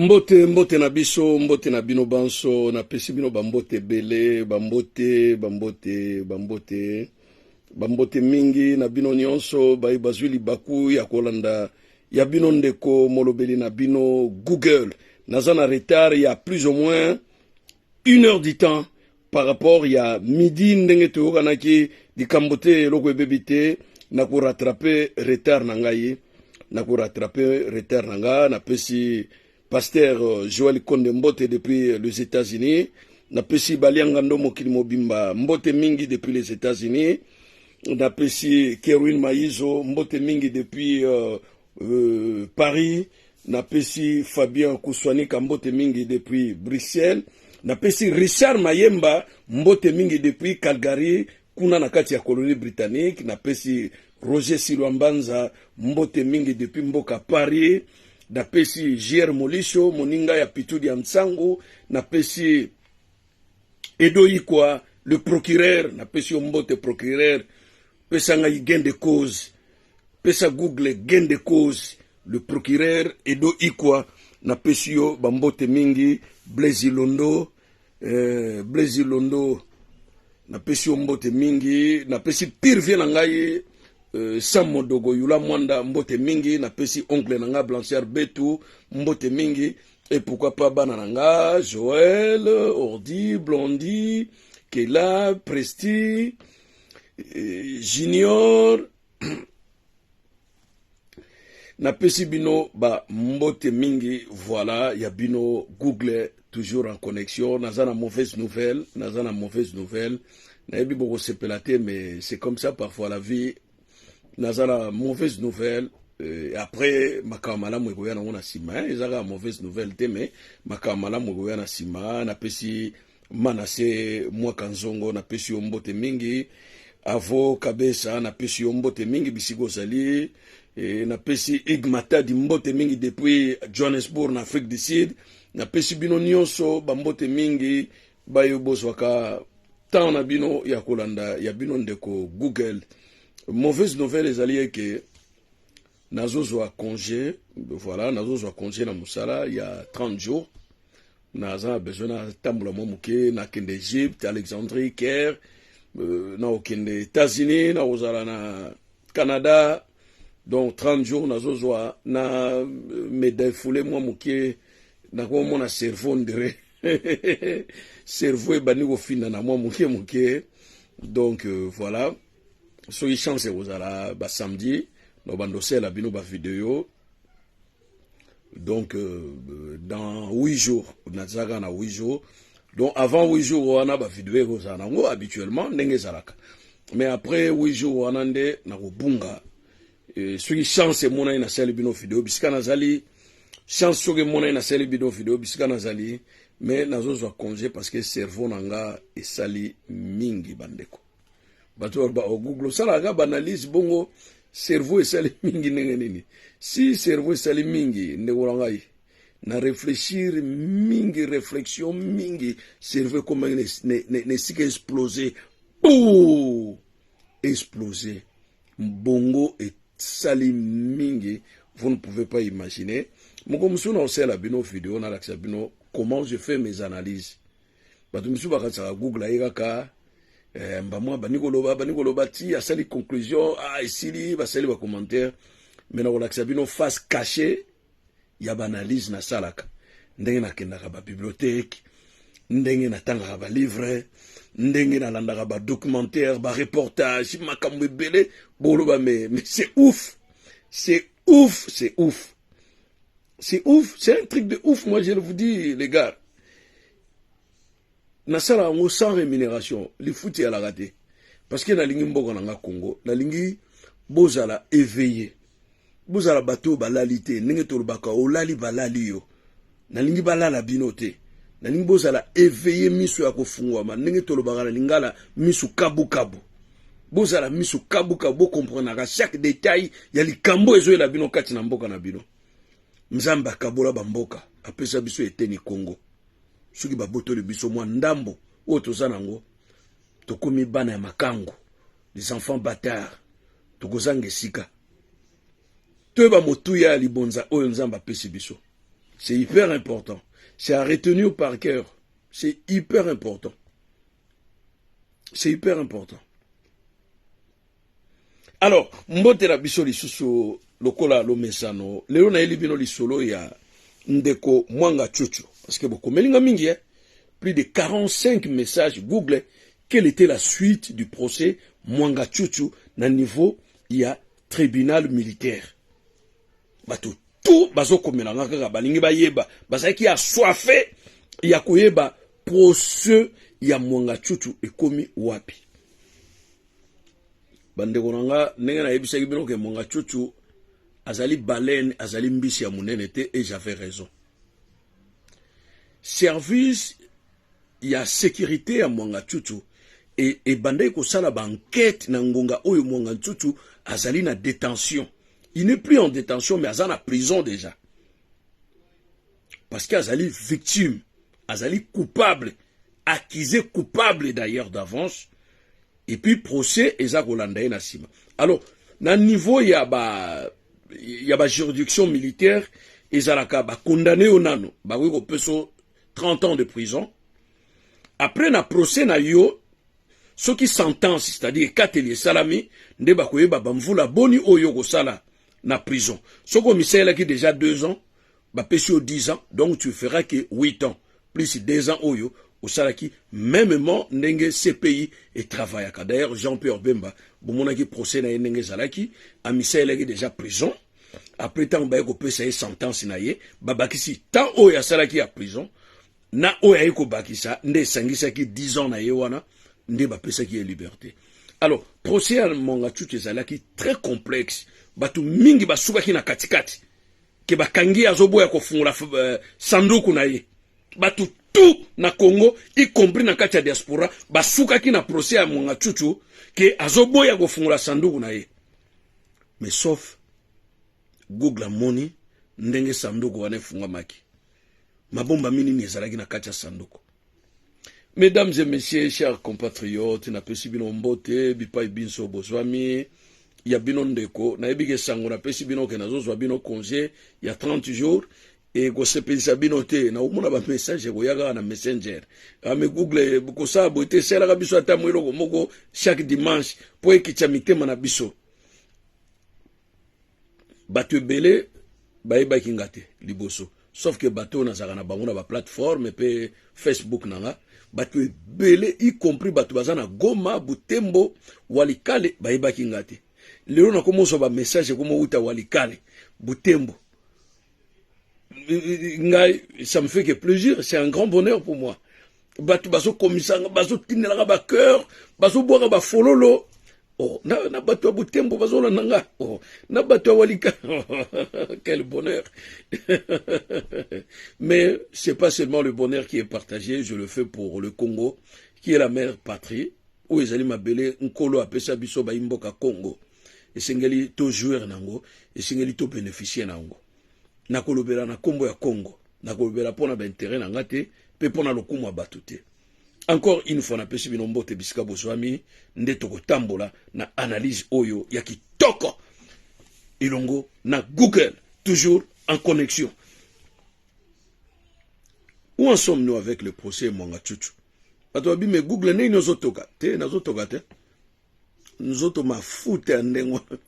Mbote, mbote na biso, mbote na bino banso, napesi bino bambote ebele, bambote, bambote, bambote, bambote mingi na bino nyonso baye bazwi libaku ya kolanda ya bino ndeko molobeli na bino Google. Naza na retard ya plus ou moins une heure du temps par rapport ya midi ndenge toyokanaki. Likambo te, eloko ebebi te, na korattraper retard na ngai, na korattraper retard na nga. Napesi pasteur Joël Konde mbote depuis les États-Unis, napesi balianga ndo mokili mobimba mbote mingi depuis les États-Unis, napesi Kerwin Maizo mbote mingi depuis Paris, napesi Fabien Kuswanika mbote mingi depuis Bruxelles, napesi Richard Mayemba mbote mingi depuis Calgary kuna na kati ya colonie britannique, napesi Roger Silwa Mbanza mbote mingi depuis mboka Paris, napesi Jier Molisho moninga ya Pitudi ya Nsango, napesi Edo Ikwa le procureur, napesi yo mbote procureur, pesa ngai gain de cause, pesa Google gain de cause. Le procureur Edo Ikwa, napesi yo bambote mingi. Blaise Londo, Blaise Londo, napesi yo mbote mingi. Napesi pire vie na ngai Sam Modogo Yula Mwanda mbote mingi, napesi oncle na ngai Blanchard Betu mbote mingi, et pourquoi pas bana na nga Joël, Ordi, Blondi, Kela, Presti, Junior. Napesi bino bambote mingi. Voilà, ya bino Google, toujours en connexion. Naza na mauvaise nouvelle, naza na mauvaise nouvelle. Nayebi bokosepela te, mais c'est comme ça parfois la vie. Naza na mauvaise nouvelle, après makambo malamu ekoya nango na nsima. Eza kaka mauvaise nouvelle te, mais makambo malamu ekoya na nsima. Napesi Manase Mwaka Nzongo, napesi yo mbote mingi. Avo Kabesa, napesi yo mbote mingi bisika ozali. Napesi Ig Matadi mbote mingi depuis Johannesburg na Afrique du Sud. Napesi bino nyonso bambote mingi bayo bozwaka temps na bino ya kolanda ya bino ndeko Google. Mauvaise nouvelle ezali eke nazozwa congé. Voilà, nazozwa congé na mosala ya 30 jours. Naza na besoin natambola mwa moke, nakende Egypte, Alexandrie, Caire, nakokende États-Unis, nakozala na Canada. Donc 30 jours nazozwa na me défouler mwa moke. Nakomona cerveau ndire cerveau ebandi kofinda na mwa moke moke. Donc voilà, soki chance ekozala basamedi na bando osala bino bavideo. Donc dans 8 jours, nazalaka na 8 jours. Donc avant 8 jours wana bavideo ekozala nango habituellement ndenge ezalaka, mais après 8 jours wana nde nakobunga. Soki chance emonani, nasali bino video bisika nazali. Chance soki emonani, nasali bino video bisika nazali, mais nazozwa congé parce que cerveau na nga esali mingi. Bandeko, bato baloba o Google osalaka baanalyse bongo, cerveau esali mingi ndenge nini? Si cerveau esali mingi, ndeko na ngai, na réfléchir mingi, réflexion mingi, cerveau ekomaki na esika explose po explose bongo, esali mingi, vous ne pouvez pas imaginer. Moko mosusu na osala bino video, nalakisa bino comment je fais mes analyses. Bato misusu bakanisaka Google aye kaka mbamwa bandi koloba, bandi koloba ti asali conclusion, ah, esili, basali bacommentaire. Mais nakolakisa bino face cachée ya baanalyse nasalaka, ndenge nakendaka babibliothèque, ndenge natangaka balivre, ndenge nalandaka badocumentaire, bareportage, makambo ebele. Boloba mais c'est ouf, c'est ouf, c'est ouf, c'est ouf, c'est un truc de ouf. Moi je vous dis, les gars, nasala yango sans rémunération, lifuti eyalaka te, parce que nalingi mboka na nga Congo, nalingi bozala éveillé, bozala bato oyo balali te. Ndenge tolobaka, olali balali yo, nalingi balala bino te. Nalingi bozala éveillé, miso ya kofungwama, ndenge tolobaka na lingala, miso kabukabu. Bozala miso kabukabu, bokomprenaka chaque détail ya likambo ezoyela bino kati na mboka na bino. Nzambe akabola bamboka, apesa biso eteni Congo. Soki babotoli biso mwa ndambo oyo toza nango, tokomi bana ya makangu, les enfants bâtards, tokozanga esika. Toyeba motuya ya libonza oyo Nzambe apesi biso. C'est hyper important. C'est à retenir par cœur. C'est hyper important. C'est hyper important. Alors, mbote na biso lisusu lokola lomesano. Lelo nayeli bino lisolo ya ndeko Mwanga Chuchu. Parce que bokomeli nga mingi, hein? Plus de 45 messages Google. Quelle était la suite du procès Mwanga Chuchu na niveau ya tribunal militaire? Bato tout bazokomela nga kaka balingi bayeba, bazalaki assoiffé ya koyeba procès ya Mwanga Chuchu ekomi wapi. Bandeko na nga, ndenge nayebisaki bino ke Mwanga Chuchu azali baleine, azali mbisi ya monene te, et j'avais raison. Service ya sécurité ya Mwanga Chuchu ebandaki kosala baenquête na ngonga oyo Mwanga Chuchu azali na détention. Il n'est plus en détention, mais aza na prison déjà, parce que azali victime, azali coupable, accusé coupable d'ailleurs d'avance, et puis procès eza kolanda ye na nsima. Alors, na niveau ya ba juridiction militaire, ezalaka bakondamné yo nano, bakoki kopesa 30 ans de prison. Après, na procès na yo, soki sentence, c'est-à-dire ekateli esalami, nde bakoyeba bamvula boni oyo kosala na prison. Soki omisalelaki déjà 2 ans, bapesi yo 10 ans, donc tu feras que 8 ans plus 2 ans oyo osalaki. Mêmement ndenge CPI etravaillaka. D'ailleurs, Jean-Pierre Bemba, bomonaki procès na ye ndenge ezalaki, amisalelaki déjà prison. Après, ntango baye kopesa ye sentence na ye, babakisi temps oyo asalaki ya prison na oyo aye kobakisa, nde esangisaki 10 ans na ye wana, nde bapesaki ye liberté. Alors, procès ya Mwanga Chuchu ezalaki très complexe. Bato mingi basukaki na katikati ke bakangi ye, azoboya kofungola sanduku na ye. Bato tout na Congo, y compris na kati ya diaspora, basukaki na procès ya Mwanga Chuchu ke azoboya kofungola sanduku na ye. Mais sauf Google amoni ndenge sanduku wana efungwamaki, mabombami nini ezalaki na kati ya sanduku. Mesdames et messieurs, chers compatriotes, napesi bino mbote bipai binso bozwami. Ya bino ndeko, nayebi ke sango napesi bino ke nazozwa bino congé ya 30 jours ekosepelisa bino te. Nakomona bamessage ekoya kaka na Messenger: "Ame Google, kosala boye te, esalaka biso ata mo eloko moko chaque dimanche mpo ekitya mitema na biso." Bato ebele bayebaki nga te liboso, sauf ke bato oyo nazalaka na bango na baplateforme mpe Facebook na nga, bato ebele, y compris bato baza na Goma, Butembo, Walikale, bayebaki nga te. Lelo nakomozwa bamessage ekomowuta Walikale, Butembo. Ngai, ça me fait que plaisir, c'est un grand bonheur pour moi. Bato bazokomisanga, bazotindelaka bacœur, bazobwaka bafololo. Oh, na bato ya Butembo bazolanda nga, oh, na bato ya Walika, quel bonheur! Mais c'est pas seulement le bonheur qui est partagé. Je le fais pour le Congo, qui est la mère patrie, oyo ezali mabele Nkolo apesa biso bayimboka Congo. Esengeli tojouir nango, esengeli tobénéficie na yango. Nakolobela na nkombo ya Congo, nakolobela mpo na baintérêt na nga te mpe mpo na lokumu ya bato te. Encore une fois, napesi bino mbote bisika bozwami. Nde tokotambola na analyse oyo ya kitoko elongo na Google, toujours en connexion. Où en sommes-nous avec le procès Mwanga Chuchu? Bato babi: "Me Google, ndenge ozotoka te?" Nazotoka te, nzoto mafuta ya ndenge wana,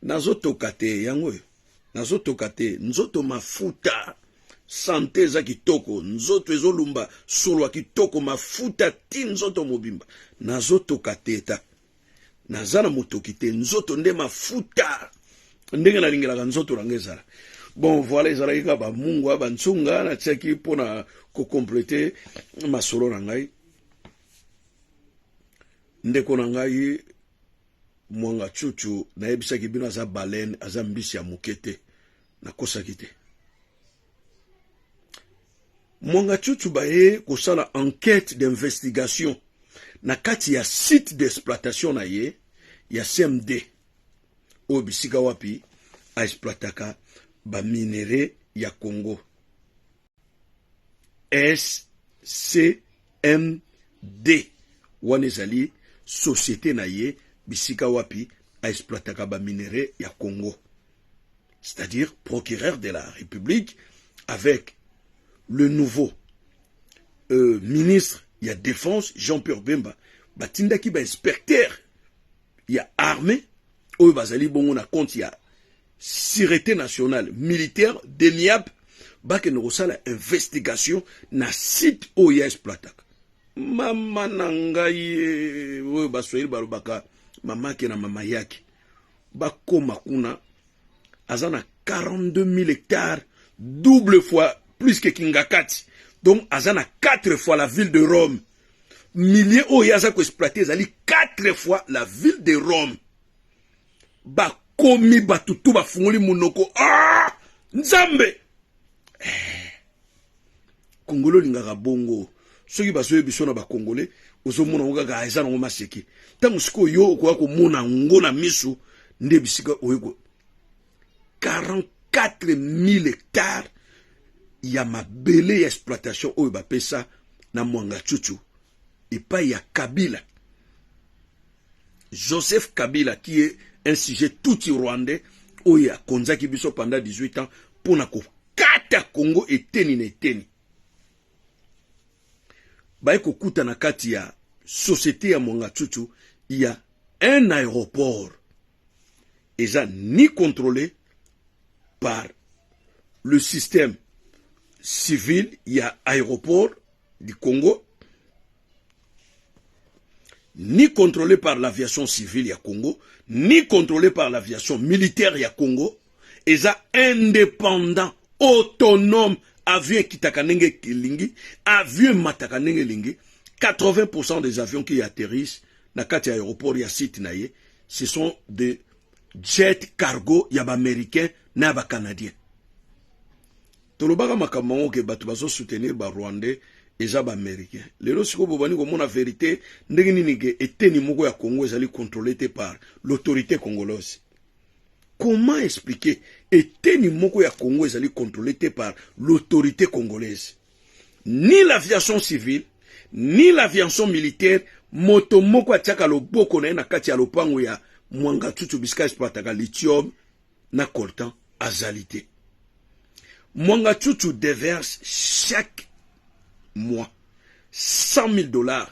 nazotoka te. Yango oyo nazotoka te, nzoto mafuta, santé eza kitoko, nzoto ezolumba solo ya kitoko, mafuta ti nzoto mobimba. Nazotoka te, ta naza na motoki te, nzoto nde mafuta, ndenge nalingelaka nzoto na nga ezala. Bon, voilà, ezalaki kaka bamungwa bantsunga natiaki mpona kocompléter masolo na ngai. Ndeko na ngai Mwanga Chuchu, nayebisaki bino aza baleine, aza mbisi ya moke te, nakosaki te. Mwanga Chuchu, baye kosala enquête d'investigation na kati ya site d'exploitation na ye ya CMD, oyo bisika wapi aexploitaka baminerais ya Congo. SCMD wana ezali société na ye, bisika wapi aexploitaka baminerais ya Congo. c'est-à-dire procureur de la République, avec le nouveau ministre ya défense Jean-Pierre Bemba, batindaki ba inspecteur ya armée oyo bazali bongo na compte ya sûreté nationale militaire DEMIAP, bakende kosala investigation na site oyo ya exploitaka. Mama na ngai, oyo Baswahili balobaka mamake na mama yake, bakoma kuna, aza na 42 000 hectares, double fois plus que Kingakati. Donc aza na 4 fois la ville de Rome. Milieu oyo aza koexploite ezali 4 fois la ville de Rome. Bakomi bato tu bafungoli monoko, ah Nzambe, eh. Kongole olingaka bongo, soki bazoyebi biso na Bakongole, ozomona ngo kaka eza nango maseke. Ntango sikoyo yo okoya komona ngo na misu nde bisika oyo 44 000 hectares ya mabele ya exploitation oyo bapesa na Mwangachuchu epai ya Kabila, Joseph Kabila, qui est un sujet tout rwandais oyo akonzaki biso pendant 18 ans mpona kokata Congo eteni na eteni. Baye kokuta na kati ya société ya Mwangachuchu ya un aéroport eza ni contrôlé par le système civil ya aéroport du Congo, ni contrôlé par l'aviation civile ya Congo, ni contrôlé par l'aviation militaire ya Congo. Eza indépendant, autonome. Avion ekitaka ndenge elingi, avion emataka ndenge elingi. 80% des avions qui atterrissent na kati ya aéroport ya site na ye, ce sont des jet cargo ya Baaméricain na ya Bacanadien. Tolobaka makambo yango ke bato bazosoutenir Barwandais eza Baaméricain. Lelo sikoyo bobandi komona vérité ndenge nini ke eteni moko ya Congo ezali contrôlé te par l'autorité congolaise. Comment expliquer eteni moko ya Congo ezali contrôlé te par l'autorité congolaise, ni l'aviation civile ni l'aviation militaire? Moto moko atiaka loboko na ye na kati ya lopango ya Mwangachuchu, bisika exploitaka lithium na coltan, azali te. Mwangachuchu déverse chaque mois 100 000 $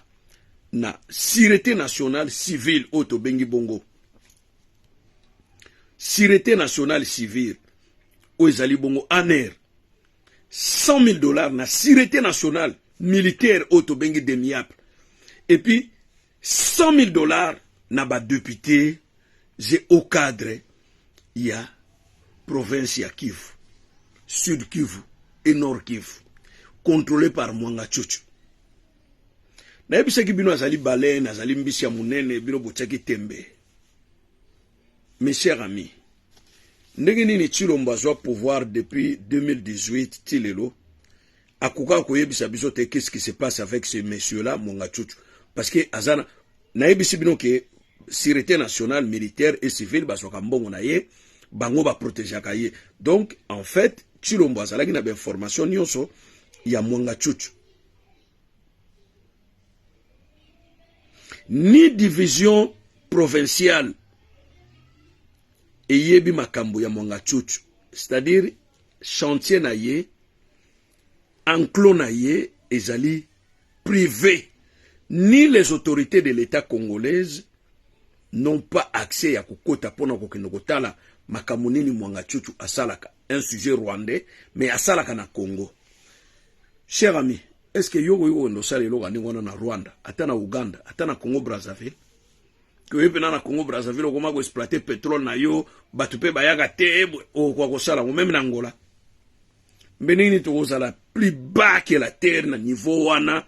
na sûreté nationale civile oyo tobengi bongo sûreté nationale civile, oyo ezali bongo ANR, 100 000 $ na sûreté nationale militaire oyo tobengi DEMIAP, et puis 100 000 $ na badéputé et hauts cadres ya province ya Kivu, Sud Kivu et Nord Kivu, contrôlé par Mwangachuchu. Nayebisaki bino azali baleine, azali mbisi ya monene. Bino botiaki tembe. Mes chers amis, ndenge nini Tshilombo azwa pouvoir depuis 2018 ti lelo akokaka koyebisa biso te qu'est-ce qui se passe avec ce monsieur là Mwangachuchu? Parce que aza, nayebisi bino ke sûreté nationale militaire et civile bazwaka mbongo na ye, bango baprotégeaka ye. Donc en fait Tshilombo azalaki na bainformation nyonso ya Mwangachuchu. Ni division provinciale eyebi makambo ya Mwangachuchu, c'est-à-dire chantier na ye, enclos na ye ezali privé. Ni les autorités de l'État congolaise n'ont pas accès ya kokota mpona kokende kotala makambo nini Mwangachuchu asalaka, un sujet rwandais mais asalaka na Congo. Cher ami, est ce que yo koki kokende kosala eloko ya ndenge wana na Rwanda, ata na Uganda, ata na Congo Brazzaville? Oye mpena na Congo Brazzaville, okoma koexploite pétrole na yo, bato mpe bayaka te, okoka kosala yango même na Angola? Mbe ndenge nini tokozala plus bas que la terre na niveau wana?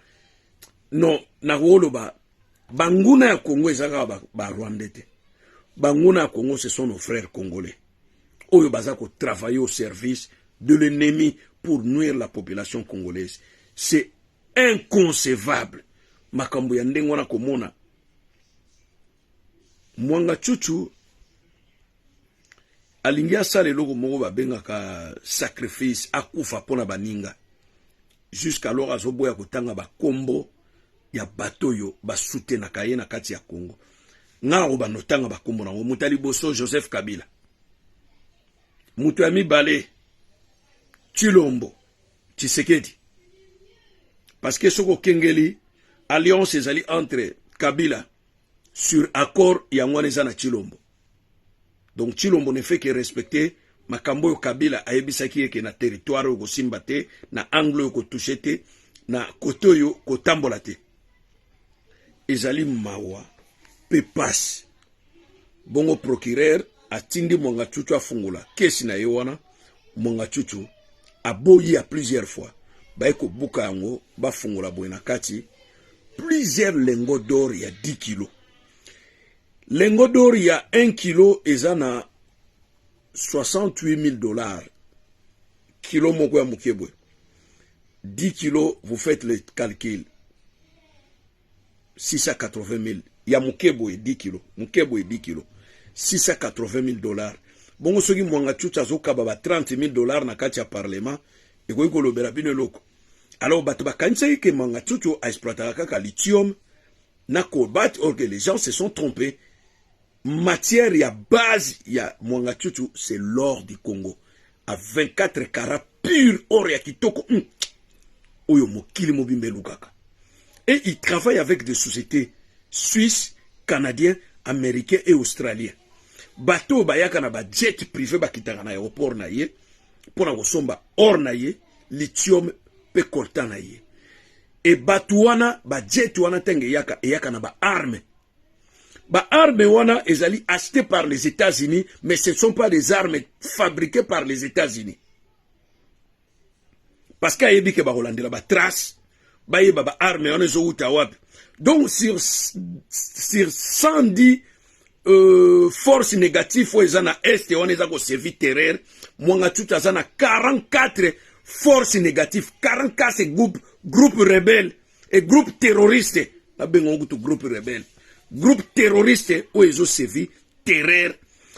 Non, nakoloba banguna ya Congo eza kaka Barwandais te. Banguna ya Congo, ce sont nos frères congolais oyo baza kotravailler au service de l'ennemi pour nuire la population congolaise. C'est inconcevable makambo ya ndenge wana. Komona Mwangachuchu alingi asala eloko moko babengaka sacrifice, akufa mpona baninga, jusqu'alors azoboya kotanga bakombo ya bato oyo basutenaka ye na kati ya Congo. Nga na kobanda otanga bakombo nango: moto ya liboso, Joseph Kabila. Moto ya mibale, Tshilombo Tshisekedi, parce que soki okengeli, alliance ezali entre Kabila sur accord yango wana eza na Tshilombo. Donc Tshilombo ne fait que respecter makambo oyo Kabila ayebisaki ye ke na territoire oyo kosimba te, na angle oyo kotouche te, na kote oyo kotambola te. Ezali mawa mpe pasi. Bongo procureur atindi Mwangachuchu afungola kesi na ye wana. Mwangachuchu aboyi ya plusieurs fois, baye kobuka yango, bafungola boye na kati plusieurs lingots d'or ya 10 kilo. Lingot d'or ya 1 kilo eza na 68 000 $, kilo moko ya moke boye. 10 kilos, vous faites le calcul, 680 000 ya moke boye. 10 kilo moke boye, 10 kilo, 680 000 $. Bongo soki Mwangachuchu azokaba ba 30 000 $ na kati ya parlement, ekoki kolobela bino eloko? Alors bato bakanisaki ke Mwangachuchu aexploitaka kaka lithium na cobalt, or que les gens se sont trompés. Matière ya base ya Mwangachuchu, c'est l'or du Congo à 24 carats, pur or ya kitoko, oyo mokili mobimba elukaka. Et il travaille avec des sociétés suisses, canadiens, américains et australiens. Bato oyo bayaka na bajet privé, bakitaka na aéroport na ye mpo na kosomba or na ye, lithium mpe coltan na ye. E bato wana, bajet wana, ntango eyaka, eyaka na baarme. Baarme wana ezali acheté par les États-Unis, mais ce ne sont pas des armes fabriquées par les États-Unis, parce que ayebi ke bakolandela batrace, bayeba baarme wana ezowuta wapi. Donc sur 110 force négative oyo eza na Est wana, eza koservi terreur, Mwangachuchu aza na 44 force négative, 44 groupe rebelle et groupe terroriste. Babenga kutu groupe rebelle, groupe terroriste oyo ezoservi terreur.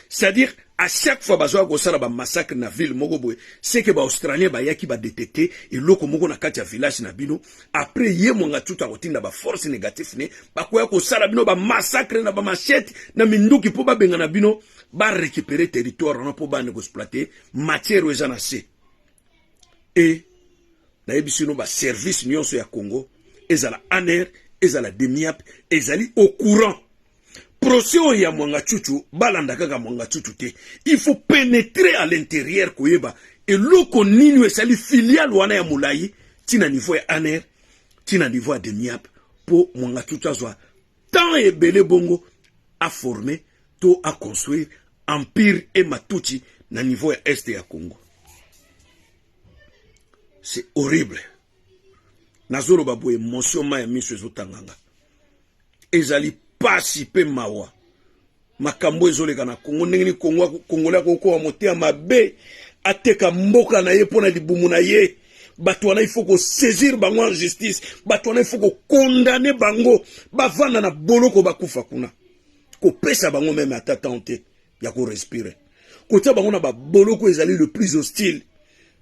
C'est-à-dire, à chaque fois bazwaka kosala bamassacre na ville moko boye, c'est que baaustralien bayaki, badétecte eloko moko na kati ya village na bino. Après, ye Mwangachuchu akotinda baforce négative ne bakoya kosala bino bamassacre na bamachete, na minduki, mpo babenga na bino, barécupérer territoire wana mpo bande koexploite matière oyo eza na se. E nayebisi bino, baservice nyonso ya Congo, ezala ANR, ezala DEMIAP, ezali au courant. Procès oyo ya Mwangachuchu, balanda kaka Mwangachuchu te. Il faut pénétrer à l'intérieur, koyeba eloko nini oyo esali filiale wana ya molai ntina niveau ya ANR, ntina niveau ya DEMIAP, mpo Mwangachuchu azwa temps ebele bongo aforme to aconstruire empire Hema Tutsi na niveau ya Est ya Congo. C'est horrible. Nazoloba boye, émotion, mai ya miso ezotanganga. Ezali pasi mpe mawa, makambo ezoleka na Kongo. Ndenge nini Congolais akokoka motema mabe, ateka mboka na ye mpo na libumu na ye? Bato wana, il faut kosaisir bango en justice. Bato wana, il faut kocondamner bango, bavanda na boloko, bakufa kuna. Kopesa bango même ata temps te ya korespirer, kotia bango na baboloko ezali le plus hostile.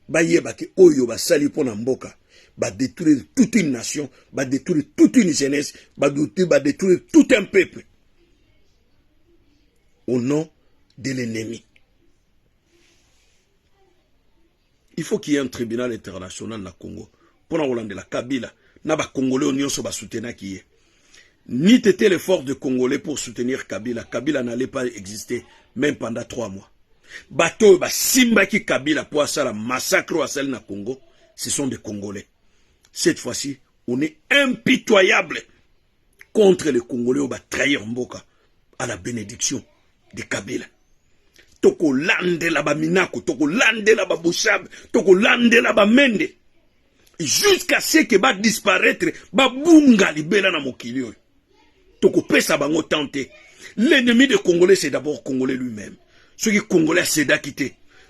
Bayebaki oyo basali mpo na mboka: badétruire toute une nation, badétruire toute une jeunesse, badétruire tout un peuple au nom de l'ennemi. Il faut qu'il y ait un tribunal international na Congo mpona kolandela Kabila na bacongolais oyo nyonso basoutenaki ye. N'eût été l'effort de Congolais pour soutenir Kabila, Kabila n'allait pas exister même pendant 3 mois. Bato oyo basimbaki Kabila mpo asala massacre oyo asali na Congo, ce sont des Congolais. Cette fois-ci, on est impitoyable contre les Congolais oyo batrahir mboka à la bénédiction de Kabila. Tokolandela baMinaku, tokolandela baBoshab, tokolandela baMende jusqu'à ce que badisparaître, babunga libela na mokili oyo. Tokopesa bango temps te. L'ennemi de Congolais, c'est d'abord Congolais lui-même. Soki Congolais asedaki te,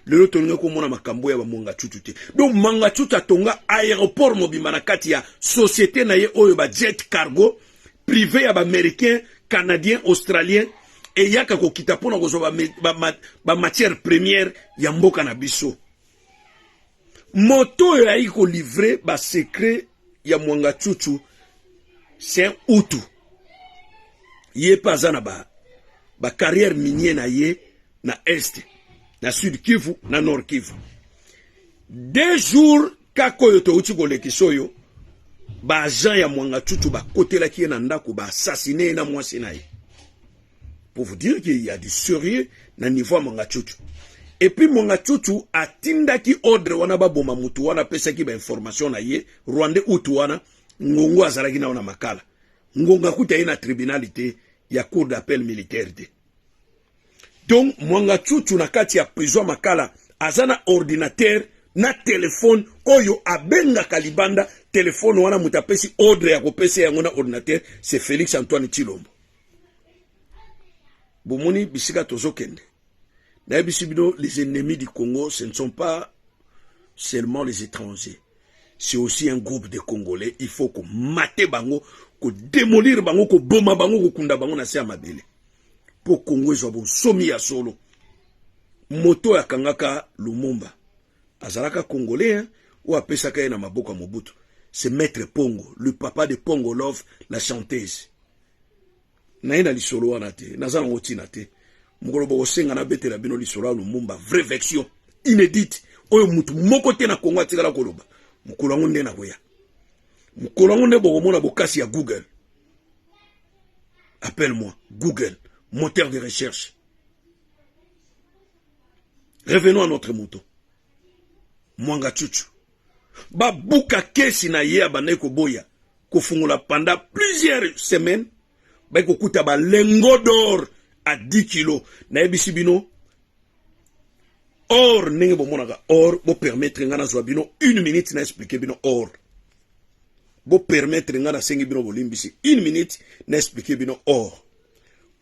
lelo tolingi komona makambo ya baMwangachuchu te. Donc Mwangachuchu atonga aéroport mobimba na kati ya société na ye oyo bajet cargo privé ya baaméricain, canadien, australien eyaka kokita mpona kozwa bamatière première ya mboka na biso. Moto oyo ayaki kolivrer basecret ya Mwangachuchu, c'est un Hutu. Ye mpe aza na bacarrière ba minier na ye na Est. Na Sud Kivu na Nord Kivu. 2 jours kaka oyo touti kolekisa oyo, baagent ya Mwangachuchu bakotelaki ye na ndako, baassassiner ye na mwasi na ye. Pour vous dire qu'il y a du sérieux na niveau ya Mwangachuchu. Et puis Mwangachuchu atindaki ordre wana baboma mutu wana, apesaki bainformation na ye rwandais utu wana. Ngongo azalaki nao na Makala. Ngongo akuta ye na tribunal te ya cour d'appel militaire te. Donc Mwangachuchu na kati ya prison Makala aza na ordinateur na telefone oyo abengaka libanda. Telefone wana, moto apesi ordre ya kopesa yango na ordinateur, c'est Félix Antoine Tshilombo. Bomoni bisika tozokende. Nayebisi bino, les ennemis du Congo, ce ne sont pas seulement les étrangers, c'est aussi un groupe de Congolais. Il faut komater bango, kodémolir bango, koboma bango, kokunda bango na se ya mabele, mpo Congo ezwa bonsomi ya solo. Moto oyo akangaka Lumumba azalaka Congolais, oyo apesaka ye na maboko ya Mobutu, c'est Maître Pongo, le papa de Pongo Love, la chanteuse. Naye na lisolo wana te, naza nango ntina te. Mokolo bokosenga nabetela bino lisolo ya Lumumba, vraie version inédite oyo mutu moko te na Kongo atikala koloba, mokolo yango nde nakoya. Mokolo yango nde bokomona bokasi ya Google. Appelle-moi Google, moteur de recherche. Revenons à notre mouton. Mwangachuchu, babuka kesi na ye, abandaki koboya kofungola pendant plusieurs semaines. Bai kokuta balingots d'or à 10 kilo. Nayebisi bino, or ndenge bomonaka or, bopermettre nga nazwa bino une minute na expliquer bino or. Bopermettre nga, nasengi bino bolimbisi, une minute na expliquer bino or.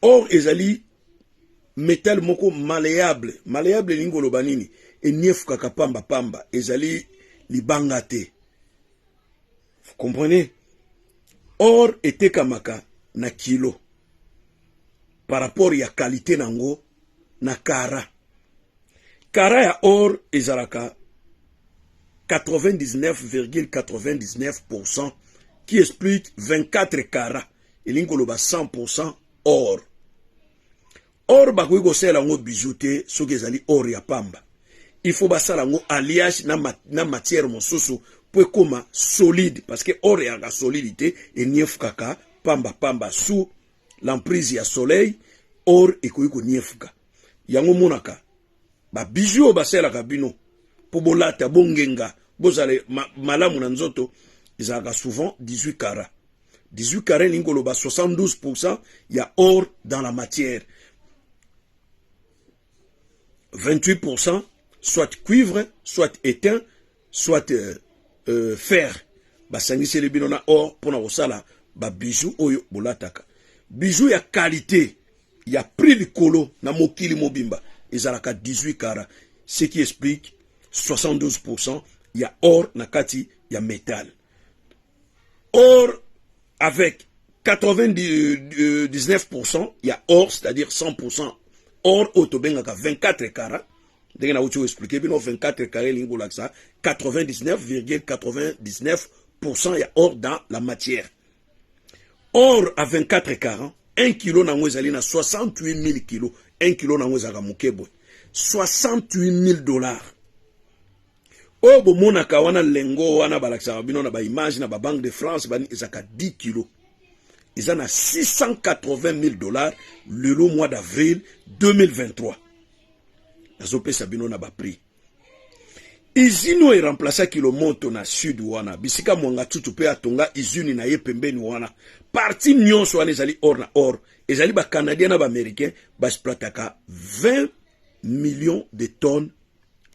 Or ezali métal moko malléable. Malléable elingi koloba nini? Eniefukaka pamba pamba, ezali libanga te. Vous comprenez? Or etekamaka na kilo par rapport ya qualité nango na carat. Carat ya or ezalaka 99,99 %, qui explique 24 carats, elingi koloba 100 % or. Or bakoki kosalela yango bijou te soki ezali or ya pamba. Il faut basala yango alliage na matière mosusu mpo ekóma solide, parce que or eyaka solide te, eniefukaka pamba pamba. Sous l'emprise ya soleil, or ekoki koniefuka. Yango monaka babijoux oyo basalelaka bino mpo bolata, bongenga, bozala malamu na nzoto, ezalaka souvent 18 carats. 18 carats elingi koloba 72 % ya or dans la matière, 28 % soit cuivre, soit étain, soit fer. Basangiseli bino na or mpona kosala babijoux oyo bolataka. Bijou ya qualité ya prix likolo na mokili mobimba ezalaka 18 carats, ce qui explique 72 % ya or na kati ya métal. Or avec 99 % ya or, c'est-à-dire 100 % or, oyo tobengaka 24 carats. Ndenge nauti koexpliquer bino, 24 carats elingi kolakisa 99,99 % ya or dans la matière. Or à 24 carats, 1 kilo nango ezali na 68 000 kilo. 1 kilo nango ezalaka moke boye, 68 000 $. Oyo bomonaka wana, lengo wana balakisaka bino na baimage na babanque de France, ezalaka 10 kilo, eza na 680 000 $ lelo, mois d'avril 2023. Nazopesa bino na baprix. Usine oyo eremplaçaki Lomoto na sud wana, bisika Mwangachuchu mpe atonga usine na ye pembeni wana, partie nyonso wana ezali or na or. Ezali bacanadien na baaméricain baexploitaka 20 millions de tonnes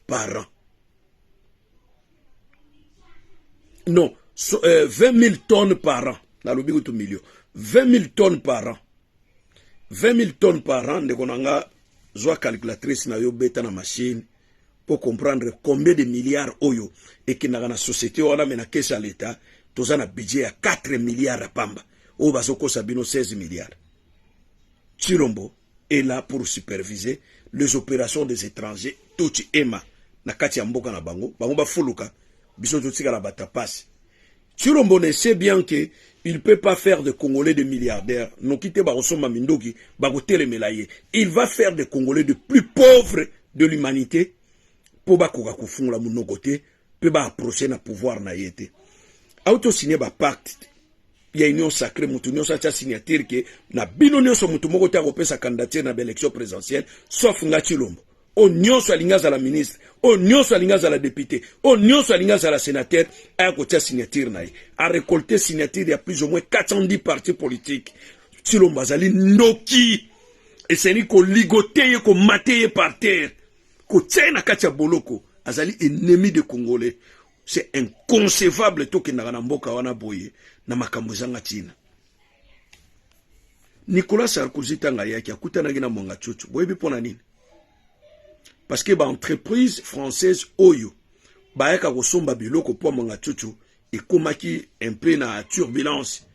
par an, non, so, 20 000 tonnes par an. Nalobi kutu million, 20 000 tonnes par an. 20 000 tonnes par an, ndeko na nga, zwa calculatrice na yo, beta na machine pour comprendre combien de milliards oyo ekendaka na société wana. Me na caisse ya l'État, toza na budget ya 4 milliards ya pamba. Oyo bazokosa bino 16 milliards. Tshilombo est là pour superviser les opérations des étrangers Tutsi Hema na kati ya mboka na bango. Bango bafuluka, biso totikala bato ya pasi. Tshilombo ne sait bien que il peut pas faire de Congolais de milliardaires, noki te bakosomba mindoki, bakotelemela ye. Il va faire des Congolais de plus pauvres. de l'humanité mpo bakoka kofungola monoko te mpe baapproche na pouvoir na ye te. Auti osigne bapacte ya Union sacrée, moto nyonso atia signature ke na bino nyonso, moto moko te akopesa candidature na baélection présidentielle sauf nga Tshilombo. Oyo nyonso alingi azala ministre, oyo nyonso alingi azala député, oyo nyonso alingi azala sénateur, aya kotia signature na ye. Arécolte signature ya plus ou moins 410 partis politiques. Tshilombo azali ndoki, esengeli koligoter ye, komater ye par terre, kotia ye na kati ya boloko. Azali ennemi de Congolais. C'est inconcevable tokendaka na mboka wana boye na makambo ezanga ntina. Nicolas Sarkozy, ntango ayaki, akutanaki na Mwangachuchu. Boyebi mpo na nini? Parce que baentreprise française oyo bayaka kosomba biloko mpo Mwangachuchu ekomaki un peu na turbulence,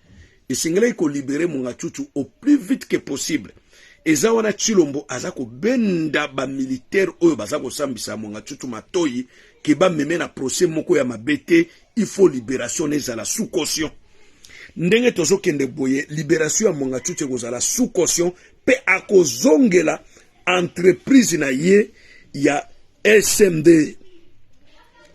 esengelaki kolibérer Mwangachuchu au plus vite que possible. Eza wana Tshilombo aza kobenda bamilitaire oyo baza kosambisa Mwangachuchu matoi ke bameme na procès moko ya mabe te. Il faut libération ezala sous caution. Ndenge tozokende boye, libération ya Mwangachuchu ekozala sous caution mpe akozongela entreprise na ye ya SMD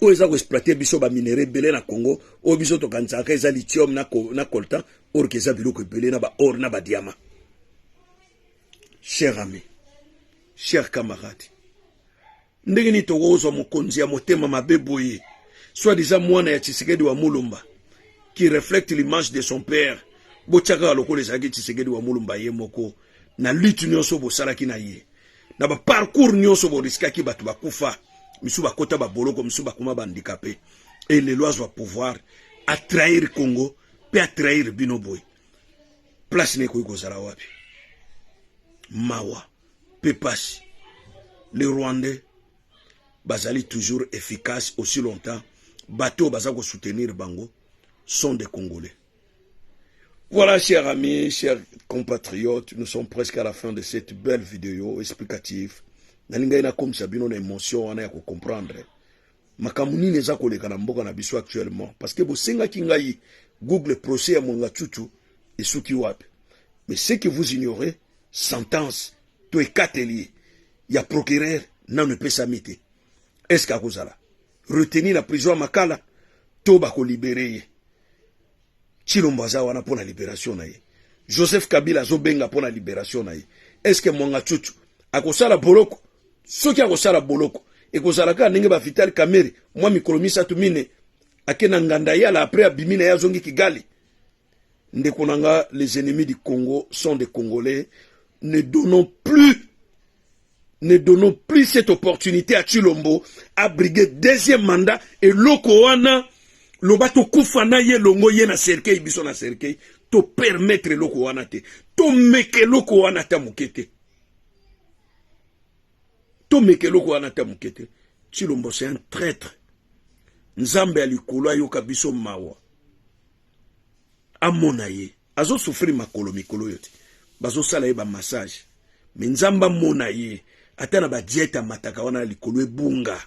oyo eza koexploiter biso baminerais ebele na Congo, oyo biso tokanisaka eza lithium na coltan, or ke eza biloko ebele na baor na badiamant. Cher ami, cher camarade, ndenge nini tokozwa mokonzi ya motema mabe boye, soi-disant mwana ya Tshisekedi wa Mulumba qui reflète l'image de son père? Botia kaka lokola ezalaki Tshisekedi wa Mulumba ye moko. Na lutte nyonso bosalaki na ye, na baparcours nyonso boriskaki, bato bakufa, misu bakota baboloko, misu bakoma bahandicapé, e lelo azwa pouvoir, atrahir Congo mpe atrahir bino boye. Place na ekoki kozala wapi? Mawa mpe pasi. Les Rwandais bazali toujours efficace aussi longtemps bato oyo baza kosoutenir bango sont des Congolais. Voilà, chers amis, chers compatriotes, nous sommes presque à la fin de cette belle vidéo explicative. Nalingai nakomisa bino na émotion wana ya kocomprendre makambo nini eza koleka na mboka na biso actuellement, parce que bosengaki ngai Google procès ya Mwangachuchu esuki wapi. Mais ce que vous ignorez, sentence to ekateli ya procureur nano epesami te. Est ce que akozala retenu na prison ya Makala to bakolibérer ye? Tshilombo aza wana mpo na libération na ye. Joseph Kabila azobenga mpo na libération na ye. Est ce que Mwangachuchu akosala boloko? Soki akosala boloko, ekozala kaka ndenge baVital Kamerhe, mwa mikolo 3, 4, ake na nganda yala, après abimi na ye, azongi Kigali. Ndeko na nga, les ennemis du Congo sont des Congolais. Ne donnons plus cette opportunité à Tshilombo à briguer deuxième mandat. Eloko wana, loba tokufa na ye longo, ye na cercueil, biso na cercueil. Topermettre eloko wana te, tomeka eloko wana ata moke te, tomeka eloko wana ata moke te. Tshilombo, c'est un traître. Nzambe ya likolo ayoka biso mawa, amona ye. Azosouffrir makolo mikolo oyo te, bazosala ye bamassage, mais Nzambe amona ye. Ata na bajet amataka wana na likolo, ebunga,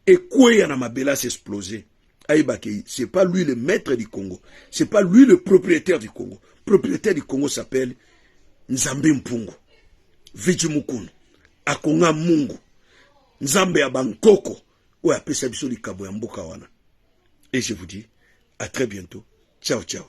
ekweya na mabele, as'explose, ayeba ke c'est pas lui le maître du Congo, c'est pas lui le propriétaire du Congo. Propriétaire du Congo s'appelle Nzambe Mpungu Viji Mukunu akonga Mungu, Nzambe ya bankoko oyo apesa biso likabo ya mboka wana. Et je vous dis à très bientôt. Ciao ciao.